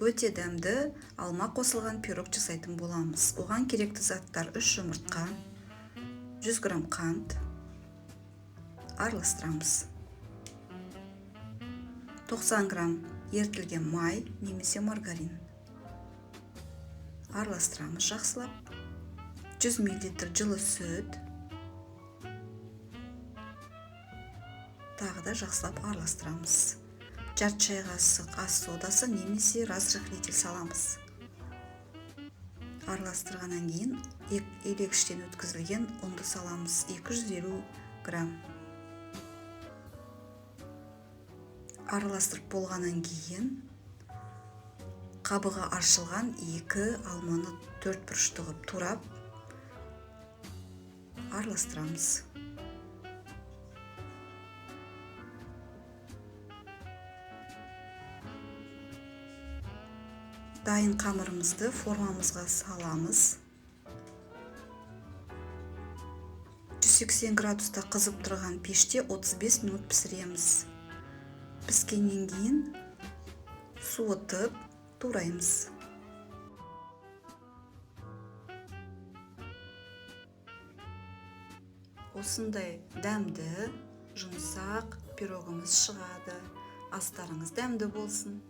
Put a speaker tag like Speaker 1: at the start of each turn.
Speaker 1: Өте дәмді алма қосылған пирог жасайтын боламыз. Оған керекті заттар: 3 жұмыртқа, 100 грамм қант, араластырамыз. 90 грамм ерітілген май немесе маргарин. Араластырамыз жақсылап. 100 миллилитр жылы сүт. Тағы да жақсылап араластырамыз. Жарты шай қасық ас содасы немесе разрыхлитель саламыз. Араластырғаннан кейін елегіштен өткізілген ұнды саламыз, 250 грамм. Араластырып болғаннан кейін қабығы аршылған 2 алманы 4 бұрышты қылып турап араластырамыз. Дайын қамырымызды формамызға саламыз. 180 градуста қызып тұрған пеште 35 минут пісіреміз. Піскеннен кейін суытып тураймыз. Осындай дәмді, жұмсақ пирогымыз шығады. Астарыңыз дәмді болсын.